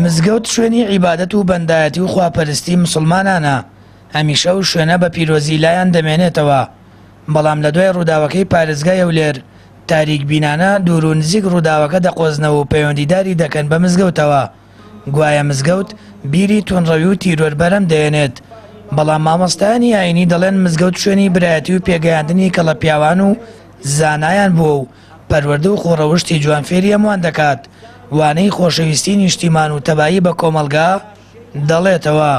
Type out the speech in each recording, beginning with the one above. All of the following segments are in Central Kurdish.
مزگەوت شوێنی عیبادەت و بەندایەتی و خواپەرستی مسوڵمانانە، هەمیشە ئەو شوێنە بە پیرۆزی لایان دەمێنێتەوە، بەڵام لە دوای ڕووداوەکەی پارێزگای هەولێر تاریک بینانە دوور و نزیک ڕووداوەکە دەقۆزنەوە و پەیوەندیداری دەکەن بە مزگەوتەوە. گوایە مزگەوت بیری توندڕەوی و تیرۆر بەرهەم دەهێنێت، بەڵام مامۆستایانی ئایینی دەڵێن مزگەوت شوێنی برایەتی و پێگەیاندنی کەڵە پیاوان و زانایان بووە و پەروەردە و خۆڕەوشتی جوان فێری هەمووان دەکات، وانەی خۆشەویستی نیشتیمان و تەبایی بە کۆمەڵگا دەڵێتەوە.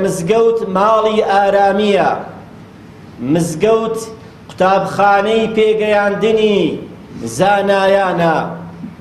مزگەوت ماڵی ئارامییە، مزگەوت قوتابخانەی پێگەیاندنی زانایانە.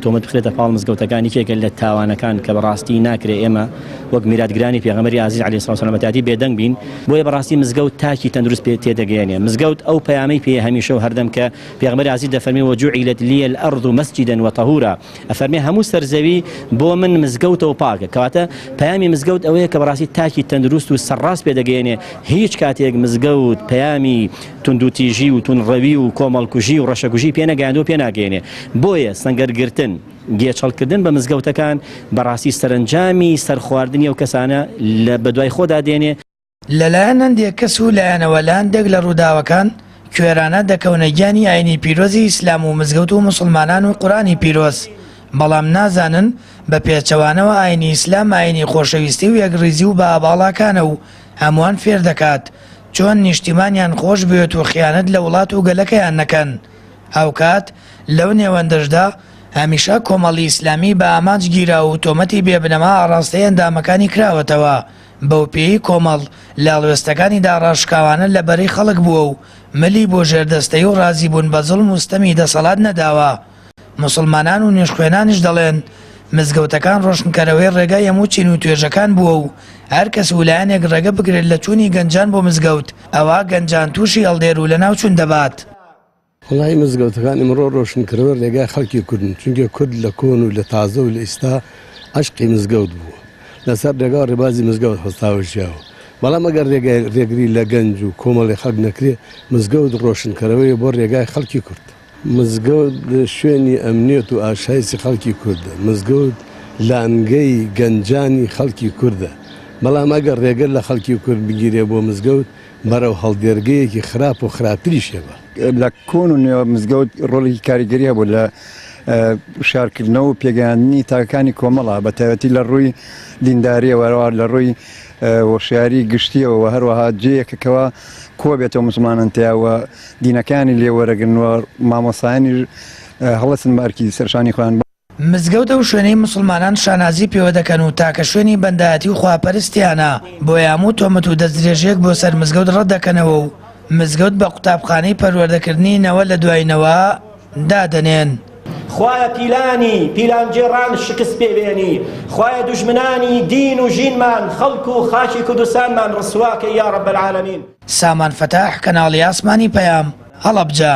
تۆمەت بخرێتە پاڵ مزگەوتەکان یەکێکە لە تاوانەکان کە بەڕاستی ناکرێ ئێمە وەک میراتگرانی پێغەمبەری ئازیز علیە سڵاو سلام بەتاتی بێدەنگ بین بۆیە بەڕاستی مزگەوت تاکی تەندروست پێ تێدەگەیەنێ مزگەوت ئەو پەیامەی پێیە هەمیشە و هەردەم کە پێغەمبەری ئازیز دەفەرمێ وجعلت لی الارض مسجدا وطهورا ئەفەرمێ هەموو سەرزەوی بۆ من مزگەوتە و پاکە کەواتە پەیامی مزگەوت ئەوەیە کە بەڕاستی تاکی تەندروست و سەرڕاست پێدەگەیەنێ هیچ کاتێک مزگەوت پەیامی توندوتیژی و توندڕەوی و کۆمەڵکوژی و ڕەشەکوژی پێ نەگەیاندووە پێ ناگەیەنێ بۆیە سەنگەرگرتن گێچەڵکردن بە مزگەوتەکان بەڕاستی سەرەنجامی سەرخواردنی ئەو کەسانە لە بەدوای خۆدا دێنێ. لەلایەن هەندێک کەس و لایەنەوە لە هەندێک لە ڕووداوەکان کوێرانە دەکەونە گیانی ئاینی پیرۆزی ئیسلام و مزگەوت و موسڵمانان و قورئانی پیرۆز، بەڵام نازانن بە پێچەوانەوە ئاینی ئیسلام ئاینی خۆشەویستی و یەکڕیزی و بەها باڵاکانە و هەمووان فێر دەکات چۆن نیشتیمانیان خۆش بوێت و خیانەت لە وڵات و گەلەکەیان نەکەن. هاوکات لەو نێوەندەشدا هەمیشە کۆمەڵی ئیسلامی بە ئامانج گیراو و تۆمەتی بێ بنەما ئاڕاستەی ئەندامەکانی کراوەتەوە، بەوپێیەی کۆمەڵ لە هەڵوێستەکانیدا ڕاشکاوانە لە بەرەی خەڵک بووە و ملی بۆ ژێردەستەیی و ڕازیبوون بە زوڵم و ستەمی دەسەڵات نەداوە. موسڵمانان و نوێژخوێنانیش دەڵێن، مزگەوتەکان ڕۆشنکەرەوەی ڕێگای هەموو چین و توێژەکان بووە و هەر کەس و لایەنێک ڕێگە بگرێت لە چوونی گەنجان بۆ مزگەوت، ئەوا گەنجان تووشی هەڵدێر و لەناوچوون دەبات. وەڵایی مزگەوتەکان ئیمڕۆ ڕۆشنکەرەوەی ڕێگای خەڵکی کوردن، چونکە کورد لە کۆن و لە تازە و لە ئیستا عەشقی مزگەوت بووە، لەسەر ڕێگا و ڕێبازی مزگەوت هەڵساوە ژیاوە، بەڵام ئەگەر ڕێگای ڕێگری لە گەنج و کۆمەڵی خەڵک نەکرێ، مزگەوت ڕۆشنکەرەوەیە بۆ ڕێگای خەڵکی کورد. مزگەوت شوێنی ئەمنیەت و ئاشایسی خەڵکی کوردە، مزگەوت لانگەی گەنجانی خەڵکی کوردە، بەڵام ئەگەر ڕێگە لە خەڵکی کورد بگیرێ بۆ مزگەوت بەرەو هەڵدێرگەیەکی خراپ و خراپتریش ئێبا. لە کۆن و نوێوە مزگەوت ڕۆڵێکی کاریگەری هەبوو لە وشیارکردنەوە و پێگەیاندنی تاکەکانی کۆمەڵە، بە تایبەتی لە ڕووی دیندارییەوە، هەروەها لە ڕووی هۆشیاری گشتییەوە و هەروەها جێیەکە کەوا کۆبێتەوە موسڵمانان تیا و دینەکانی لێ وەرەگرن و مامۆستایانیش هەڵەسن بە ئەرکی سەرشانی خۆیان. مزگەوت ئەو شوێنەی موسڵمانان شانازی پێوە دەکەن و تاکە شوێنی بەندایەتی و خواپەرستیانە، بۆیە هەموو تۆمەت و دەستدرێژیەک بۆ سەر مزگەوت ڕەت دەکەنەوە و مزگەوت بە قوتابخانەی پەروەردەکردنی نەوە لە دوای نەوە دادەنێن. خوایە پیلانی پیلانگێڕان شکست پێ بێنی، خوایە دوژمنانی دین و ژینمان، خەڵک و خاکی کوردستانمان ڕسوا کەی یا رب العالمین. سامان فەتاح، کەناڵی ئاسمانی پەیام، هەڵەبجە.